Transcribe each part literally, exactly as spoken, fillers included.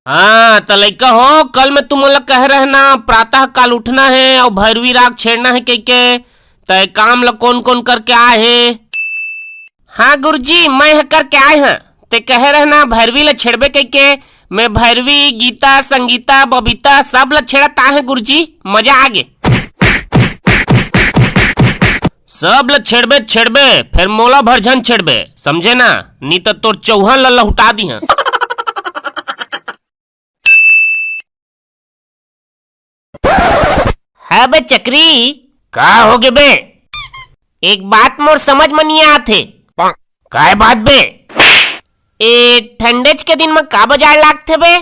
हाँ, त लइका हो, कल मैं तुमन ला कहे रहेंव ना, प्रातः काल उठना हे अउ भैरवी राग छेड़ना हे कहिके, त ए काम ला कोन-कोन करके आए हे? हाँ गुरुजी, मैं ह करके आए हंव। ते कहे रहेंव ना, भैरवी ला छेड़बे कहिके, मैं भैरवी, गीता, संगीता, बबीता सब ला छेड़त आए हंव गुरुजी, मजा आगे। सब ल छेड़बे, छेड़बे, फेर मोला भर झन छेड़बे, समझे ना? नी त तोर चौहन ल लहुटा दिहंव। हाँ बे चकरी। का होगे बे? एक बात मोर समझ म नी आत हे। काय बात बे? ए ठंडेच के दिन म काबर जाड़ लागथे बे?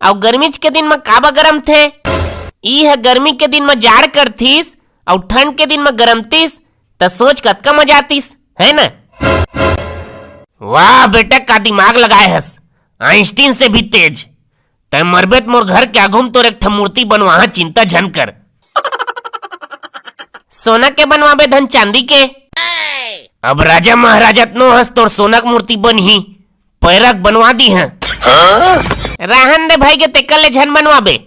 अउ गर्मीच के दिन म काबर गरमथे? ई ह गर्मी के दिन म जाड़ करतिस अउ ठंड के दिन म गरमतिस, त सोच कतका मजा आतिस, है ना? वाह बेटा, का दिमाग लगाए हस, आइंस्टीन से भी तेज। तैं मरबे त मोर घर के आघू म तोर एक ठा मूर्ति बनवाहूं, चिंता झन कर। सोना के बनवाबे धन चांदी के? अब राजा महाराजा त नो हस, तोर सोना के मूर्ति बनही, पैरा के बनवा दिहंव। रहन दे भाई के, तेकर ले झन बनवाबे।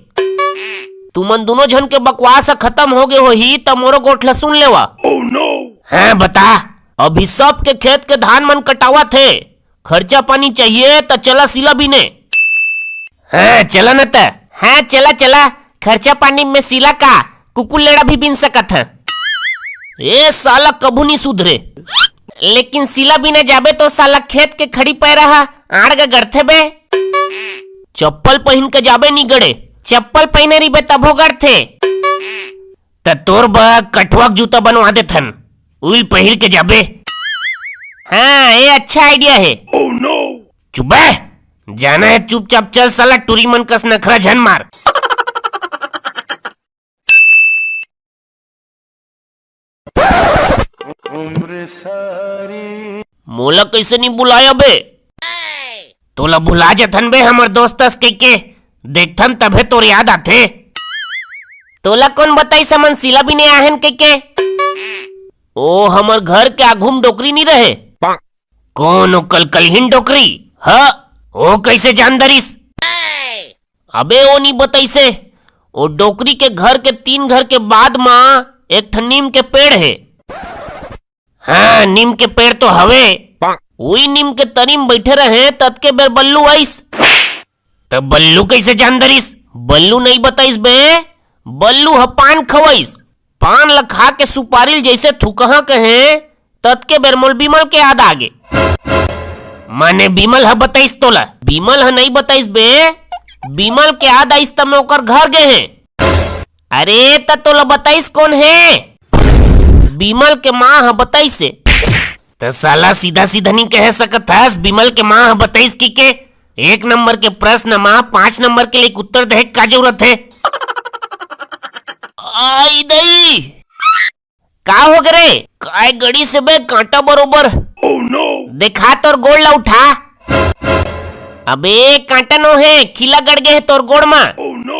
तुमन दूनों झन के बकवास ह खतम होगे होही, त मोरो गोठ ल सुन लेवा। हाँ बता, अभी सबके खेत के धान मन कटावत हे, खर्चा पानी चाहिए त चला सिला बिने। हाँ, चला न त। हाँ, चला, चला। खर्चा पानी में सिला का, कुकुर लेड़ा भी बिन सकत हंव। ए साला कभू नी सुधरे। लेकिन सिला बिने जाबे तो साला खेत के खड़ी पैरा ह आड़ गे गड़थे बे। चप्पल पहिन के जाबे नी गड़े, चप्पल पहिने रहिबे तभो गड़थे। त तोर बर कठवा के जूता बनवा देथन, उइल पहिर के जाबे। हाँ, ए अच्छा idea हे। चुप बे, जाना हे चुपचाप चल साला, टुरी मन कस नखरा झन मार। मोला कइसे नी बुलाया बे? तोला भुला जथन बे हमर दोस्त अस कहिके, देखथन तभे तोर याद आथे। तोला कोन बताइस हमन सिला बिने आहन कहिके? ओ हमर घर के आघू म डोकरी नी रहे? कोन ओ कलकलहीन डोकरी? ह, ओ कइसे जान दरिस? अबे ओ नी बताइसे, ओ डोकरी के घर के तीन घर के बाद म एक ठन नीम के पेड़ हे। हाँ, नीम के पेड़ तो हवे। उही नीम के तरी म बइठे रहे, ततके बेर बल्लू आइस। त बल्लू कइसे जान दरिस? बल्लू नइ बताइस बे, बल्लू ह पान खवइस। पान ल खा के सुपारी ल जइसे थुकहा कहे, ततके बेर मोल बिमल के याद आगे। माने बिमल ह बताइस तोला? बिमल ह नइ बताइस बे, बिमल के याद आइस त मैं ओकर घर गे हे। अरे त तोला बताइस कोन हे? बिमल के माँ ह बताइस हे। त साला सीधा सीधा नी कहे सकत हस, बिमल के माँ ह बताइस कहिके? एक नंबर के प्रश्न म पाँच नंबर के लइक उत्तर देहे के का जरूरत हे? आई दई! का होगे रे? काय गड़िस बे कांटा बरोबर? देखा तोर गोड़ ला उठा। अबे कांटा नो हे, खीला गड़ गे हे तोर गोड़ म।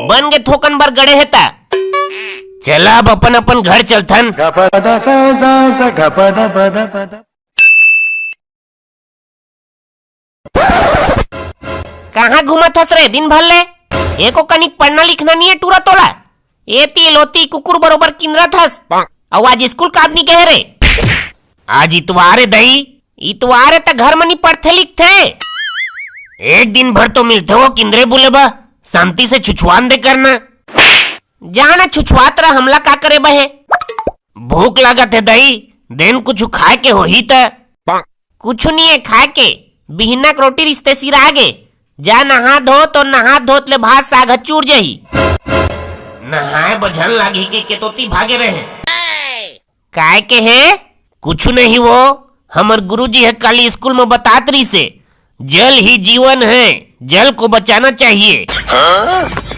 बन गे थोकन बर गड़े हे त। चला अब अपन अपन घर चलथन। कहाँ घूमत हस रे दिन भर ले? एको कनिक पढ़ना लिखना नी हे टूरा तोला। एती लोती कुकुर बरोबर किंदरत हस। अउ आज स्कूल काब नी गए रे? आज इतवार हे दई। इतवार हे त घर म नी पढ़थे लिखथे। एक दिन भर तो मिलथे वो किंदरे बुले बा, शांति से छुछुआन दे करना। जा ना छुछुआत रह, हमला का करे बा हे? भूख लागत हे दई, देन कुछु खाए के होही त। कुछु नी हे खाए के, बिहनक रोटी रिश्ते सिरा गे। जा नहा धो, तो नहा धोत ले भात साग ह चूर जाही। नहाए बझन लागी के केतोती भागे रहे। काय के हे? कुछु नहीं वो, हमर गुरुजी ह काली स्कूल म बतात रहिसे, जल ही जीवन है, जल को बचाना चाहिए।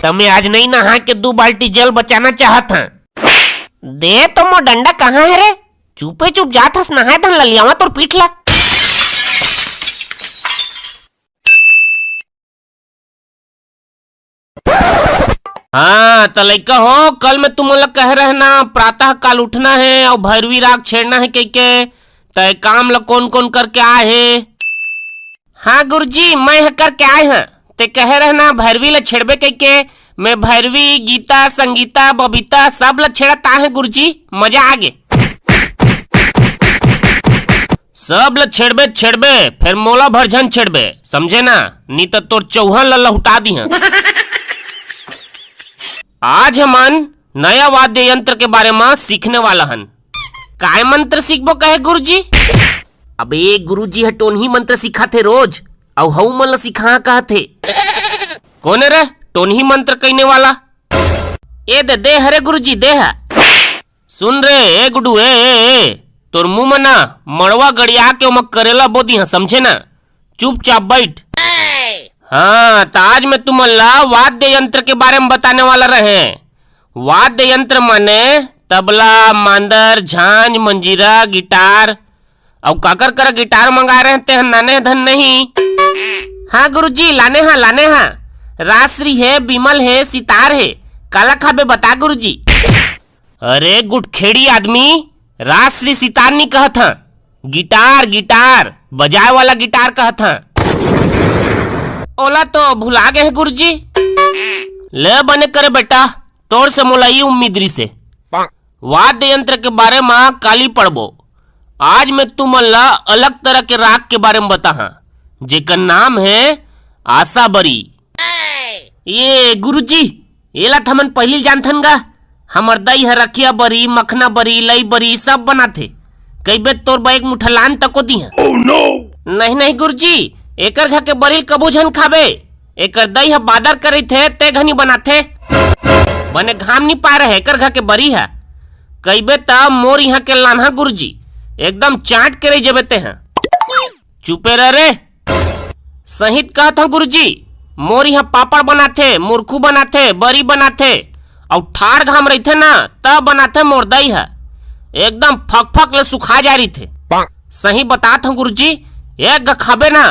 त मैं आज नहीं नहा के दू बाल्टी जल बचाना चाहत हंव। दे तो मोर डंडा कहाँ हे रे? चुपे चुप जात हस नहाए धन ललियावा तोर पीठ ला। हाँ, त लइका हो, कल मैं तुमन ला कहे रहेंव ना, प्रातः काल उठना हे अउ भैरवी राग छेड़ना हे कहिके, त ए काम ला कोन-कोन करके आए हे? हाँ गुरुजी, मैं ह करके आए हंव। ते कहे रहे ना भैरवी ल छेड़बे कहिके, मैं भैरवी, गीता, संगीता, बबीता सब ल छेड़त आहे गुरुजी, मजा आगे। सब ल छेड़बे, छेड़बे, फेर मोला भर झन छेड़बे, समझे ना? नी त तोर चौहन ल लहुटा दिहन। आज हमन नया वाद्य यंत्र के बारे म सीखने वाला हन। काय मंत्र सीखबो कहे गुरुजी? अबे गुरुजी ह टोनही मंत्र सिखाथे रोज, अउ हऊ मन ल सिखा कहथे। कोन ए रे टोनही मंत्र कहिने वाला? ए दे, दे हरे गुरुजी, दे ह। सुन रे, ए गुडू, ए, ए, ए, तोर मुंह म ना मड़वा गड़िया के ओमा करेला बो दिहन, समझे ना? चुपचाप बैठ। हाँ, त आज मैं तुमन ला वाद्य यंत्र के बारे में बताने वाला रहे। वाद्य यंत्र माने तबला, मांदर, झांझ, मंजीरा, गिटार। अउ काकर करा गिटार मंगाए रहे ते ह, नाने धन नहीं। हाँ गुरुजी, लाने हा, लाने हा। राजश्री हे, बिमल हे, सितार हे। काला खाबे बता गुरुजी। अरे गुटखेड़ी आदमी, राजश्री सितार नी कहत हं, गिटार, गिटार, बजाए वाला गिटार कहत हं। ओला तो भुला गे हे गुरुजी। ले बने करे बेटा, तोर से मोला ई उम्मीद रिसे। वाद्य यंत्र के बारे म काली पढ़बो। आज मैं तुमन ला अलग तरह के राग के बारे म बताहां, जेकर नाम हे आशा बरी। ये गुरुजी, एला त हमन पहिली जानथन गा। हमर दई ह रखिया बरी, मखना बरी, लई बरी सब बनाथे। कहिबे तोर बर एक मुठा लान तको दिहं। नहीं, नहीं गुरुजी, एकर घर के बरी ल कभू झन खाबे। एकर दई ह बादर करिथे, ते घनी बनाथे। बने घाम नी पाए रहे एकर घर के बरी ह। कहिबे त मोर इहां के लानहा गुरुजी, एकदम चांट के रहि जबे तेहा। चुपे रह रे। सही त कहत हंव गुरुजी, मोर इहां पापड़ बनाथे, मुरखू बनाथे, बरी बनाथे, अउ ठाढ़ घाम रहिथे ना, तब बनाथे मोर दई ह। एकदम फक-फक ले सुखा जा रहिथे। सही बतात हंव गुरुजी, एक घ खाबे ना,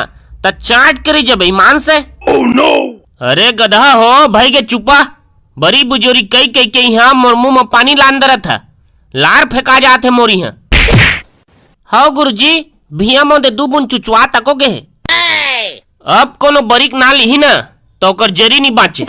त चांट के रहि जबे ईमान से। अरे गधा हो, भई गे चुपा। बरी बुजोरी कहि कहि के इहां मोर मुंह म पानी लान दरत ह। लार फेंका जात हे मोर इहां। हव गुरुजी, भिया मोदे दू बूंद चुचवा तको गे हे। अब कोनो बरी के नांव लिही ना, त ओकर जरी नी बांचे।